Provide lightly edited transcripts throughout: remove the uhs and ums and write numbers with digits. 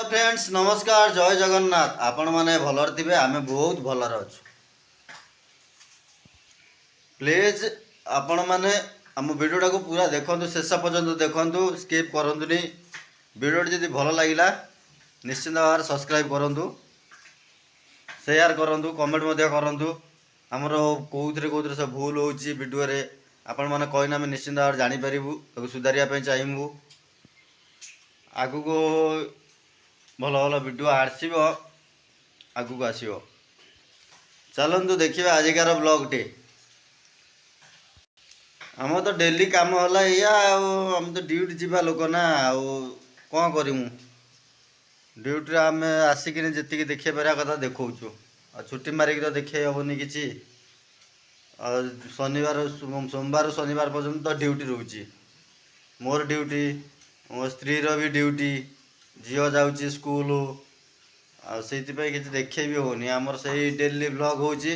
Friends, ନମସ୍କାର, ଜୟ ଜଗନ୍ନାଥ। ଆପଣମାନେ ଭଲରେ ଥିବେ, ଆମେ ବହୁତ ଭଲରେ ଅଛୁ। ପ୍ଲିଜ୍ ଆପଣମାନେ ଆମ ଭିଡ଼ିଓଟାକୁ ପୁରା ଦେଖନ୍ତୁ, ଶେଷ ପର୍ଯ୍ୟନ୍ତ ଦେଖନ୍ତୁ, ସ୍କିପ୍ କରନ୍ତୁନି। ଭିଡ଼ିଓଟି ଯଦି ଭଲ ଲାଗିଲା, ନିଶ୍ଚିନ୍ତ ଭାବରେ ସବସ୍କ୍ରାଇବ୍ କରନ୍ତୁ, ସେୟାର କରନ୍ତୁ, କମେଣ୍ଟ ମଧ୍ୟ କରନ୍ତୁ। ଆମର କେଉଁଥିରେ କେଉଁଥିରେ ସବୁ ଭୁଲ ହେଉଛି ଭିଡ଼ିଓରେ, ଆପଣମାନେ କହିଲେ ଆମେ ନିଶ୍ଚିନ୍ତ ଭାବରେ ଜାଣିପାରିବୁ, ତାକୁ ସୁଧାରିବା ପାଇଁ ଚାହିଁବୁ। ଆଗକୁ ଭଲ ଭଲ ଭିଡ଼ିଓ ଆସିବ, ଆଗକୁ ଆସିବ। ଚାଲନ୍ତୁ ଦେଖିବା ଆଜିକାର ବ୍ଲଗ୍ଟି। ଆମର ତ ଡେଲି କାମ ହେଲା ଏଇଆ, ଆଉ ଆମେ ତ ଡ୍ୟୁଟି ଯିବା ଲୋକ ନା, ଆଉ କ'ଣ କରିମୁ? ଡ୍ୟୁଟିରେ ଆମେ ଆସିକିନି ଯେତିକି ଦେଖେଇ ପାରିବା କଥା ଦେଖାଉଛୁ, ଆଉ ଛୁଟି ମାରିକି ତ ଦେଖେଇ ହେବନି କିଛି। ଆଉ ଶନିବାର, ସୋମବାର ଶନିବାର ପର୍ଯ୍ୟନ୍ତ ତ ଡ୍ୟୁଟି ରହୁଛି। ମୋର ଡ୍ୟୁଟି, ମୋ ସ୍ତ୍ରୀର ବି ଡ୍ୟୁଟି, ଝିଅ ଯାଉଛି ସ୍କୁଲ, ଆଉ ସେଇଥିପାଇଁ କିଛି ଦେଖେଇ ବି ହେଉନି। ଆମର ସେଇ ଡେଲି ବ୍ଲଗ୍ ହେଉଛି,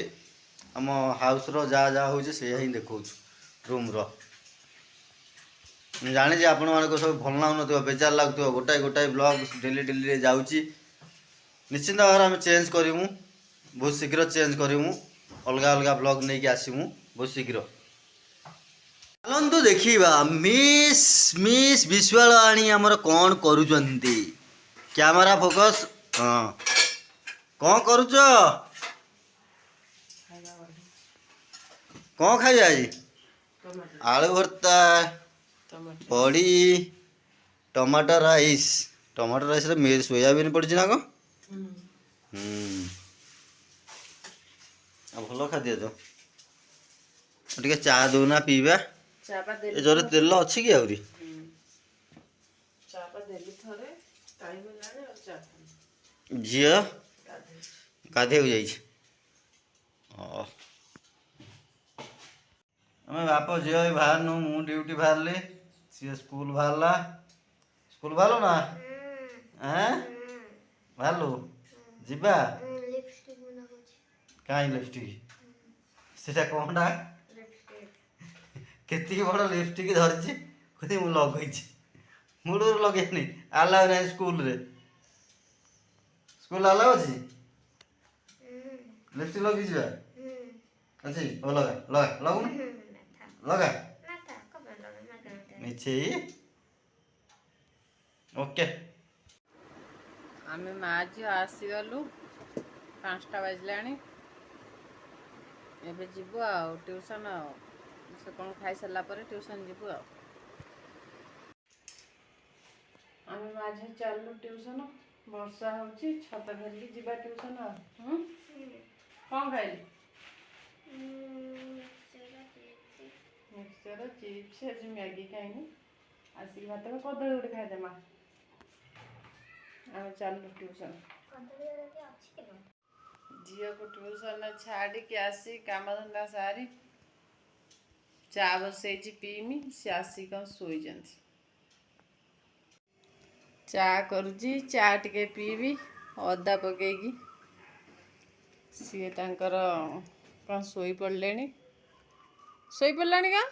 ଆମ ହାଉସ୍ର ଯାହା ଯାହା ହେଉଛି ସେଇଆ ହିଁ ଦେଖାଉଛୁ ରୁମ୍ର। ମୁଁ ଜାଣିଛି ଆପଣମାନଙ୍କୁ ସବୁ ଭଲ ଲାଗୁନଥିବ, ବେଜାର ଲାଗୁଥିବ, ଗୋଟାଏ ଗୋଟାଏ ବ୍ଲଗ୍ ଡେଲି ଡେଲିରେ ଯାଉଛି। ନିଶ୍ଚିନ୍ତ ଭାବରେ ଆମେ ଚେଞ୍ଜ କରିମୁ, ବହୁତ ଶୀଘ୍ର ଚେଞ୍ଜ କରିମୁ, ଅଲଗା ଅଲଗା ବ୍ଲଗ୍ ନେଇକି ଆସିମୁ ବହୁତ ଶୀଘ୍ର। ଚାଲନ୍ତୁ ଦେଖିବା ମିସ୍ ମିସ୍ ବିଶ୍ୱାଳ ଆଣି ଆମର କ'ଣ କରୁଛନ୍ତି। କ୍ୟାମେରା ଫୋକସ୍, ହଁ, କ'ଣ କରୁଛ? ଖାଇବା ବଢ଼ି। କ'ଣ ଖାଇବା ଆଜି? ଟମାଟୋ। ଆଳୁ ଭର୍ତ୍ତା। ଟମାଟୋ। ବଡ଼ି, ଟମାଟୋ ରାଇସ୍। ଟମାଟୋ ରାଇସ୍ରେ ସୋୟାବିନ୍ ପଡ଼ିଛି ନା କ'ଣ? ହୁଁ, ଆଉ ଭଲ ଖାଦ୍ୟ ତ। ଟିକେ ଚା ଦଉନା ପିଇବା। ଚା ପା ଏ ଦେଲି। ଜୋରେ ତେଲ ଅଛି କି ଆହୁରି? ଚା ପା ଦେଲି ଥରେ, ଟାଇମ୍ ହେଲାଣି, ଆଉ ଚା ଖାଇନି। ଝିଅ ଗାଧେଇଛି। ଗାଧେଇବାକୁ ଯାଇଛି। ଅ ଆମେ ବାପ ଝିଅ ଏଇ ବାହାରିନୁ। ମୁଁ ଡ୍ୟୁଟି ବାହାରିଲି, ସିଏ ସ୍କୁଲ ବାହାରିଲା। ସ୍କୁଲ ବାହାରିଲୁ ନା? ଏଁ, ବାହାରିଲୁ, ଯିବା। ଲିପଷ୍ଟିକ୍ ମୁଁ ଲଗାଉଛି। କାହିଁ ଲିପଷ୍ଟିକ୍? ସେଟା କ'ଣଟା? ଲିପଷ୍ଟିକ୍। କେତିକି ବଡ଼ ଲିପଷ୍ଟିକ୍ ଧରିଛି, କହୁଛି ମୁଁ ଲଗେଇଛି। ମୂଳରୁ ଲଗେଇନି, ଆଲାଉ ନାହିଁ ସ୍କୁଲରେ। ସ୍କୁଲ ଆଲାଉ ଅଛି ଲିପଷ୍ଟିକ୍ ଲଗେଇ ଯିବା? ଅଛି, ହଉ ଲଗା, ଲଗା, ଲଗୁନୁ, ଲଗା। ନା ଥାକ, କଣ ଲଗା ମାଗଣା। ମିଛେଇ, ଓକେ। ଆମେ ମା ଝିଅ ଆସିଗଲୁ, 5ଟା ବାଜିଲାଣି। ଏବେ ଯିବୁ ଆଉ ଟ୍ୟୁସନ୍, ଆଉ ସେ କ'ଣ ଖାଇସାରିଲା ପରେ ଟ୍ୟୁସନ୍ ଯିବୁ। ଆଉ ଆମେ ମା ଝିଅ ଚାଲିଲୁ ଟ୍ୟୁସନ୍। ବର୍ଷା ହେଉଛି, ଛତା ଧରିକି ଯିବା ଟ୍ୟୁସନ୍। ଆଉ କ'ଣ ଖାଇଲି? ମିକ୍ସଚର, ଚିପ୍ସ, ଆଜି ମ୍ୟାଗି ଖାଇନି। ଆସିକି ଭାତ, କଦଳୀ ଗୋଟେ ଖାଇଦେ ମା। ଆମେ ଚାଲିଲୁ ଟ୍ୟୁସନ୍। କଦଳୀ ଅଛି କି? ଝିଅକୁ ଟ୍ୟୁସନରେ ଛାଡ଼ିକି ଆସି କାମଧନ୍ଦା ସାରି ଚା ବସେଇଛି, ପିଇମି। ସେ ଆସିକି କ'ଣ ଶୋଇଛନ୍ତି। ଚା କରୁଛି, ଚା ଟିକେ ପିଇବି ଅଦା ପକେଇକି। ସିଏ ତାଙ୍କର କ'ଣ ଶୋଇପଡ଼ିଲେଣି। ଶୋଇପଡ଼ିଲାଣି କା?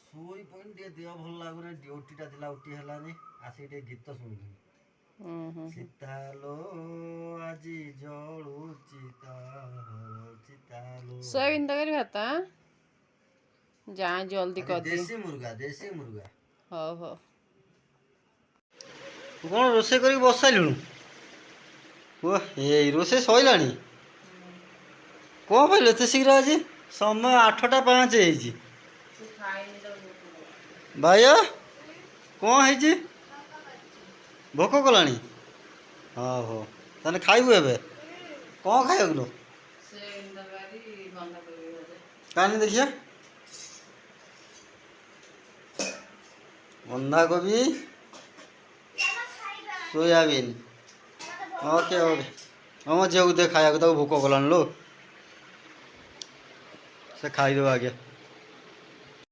ଶୋଇ ପଡ଼ିନି, ଟିକେ ଦେହ ଭଲ ଲାଗୁନି। ଡ୍ୟୁଟିଟା ଥିଲା, ଉଠି ହେଲାନି। ଆସିକି ଟିକେ ଗୀତ ଶୁଣୁଥିଲି। ହୁଁ ହୁଁ ଚିତାଲୋ ଆଜି ଜଳୁଛି ଚିତାଲୋ। ସୋୟାବିନ୍ ତରକାରୀ ଭାତ ଆଁ? ଯା ଜଲ୍ଦି ଆଜି କରିଦି। ଦେଶୀ ମୁର୍ଗା, ଦେଶୀ ମୁର୍ଗା। ହଉ ହଉ। ତୁ କ'ଣ ରୋଷେଇ କରିକି ବସାଇଲୁଣୁ? କୁହ, ଏଇ ରୋଷେଇ ସଇଲାଣି? କ'ଣ ପାଇଲୁ ଏତେ ଶୀଘ୍ର ଆଜି? ସମୟ 8ଟା 5 ହେଇଛି। ସେ ଖାଇନି ତ। ଭାଇଆ, କ'ଣ ହେଇଛି? ଭୋକ କଲାଣି? ହଉ ହଉ, ତାହେଲେ ଖାଇବୁ ଏବେ। କ'ଣ ଖାଇବାକୁ ଲୋ? ସୋୟାବିନ୍ ତରକାରୀ, ବନ୍ଧାକୋବି ଭଜା। କାନି ଦେଖିଆ, ବନ୍ଧାକୋବି, ସୋୟାବିନ୍। ଓକେ ଓକେ, ହଁ, ମୋ ଝିଅକୁ ଦେ ଖାଇବାକୁ, ତାକୁ ଭୋକ କଲାଣି ଲୋ। ସେ ଖାଇଦେବ ଆଜ୍ଞା।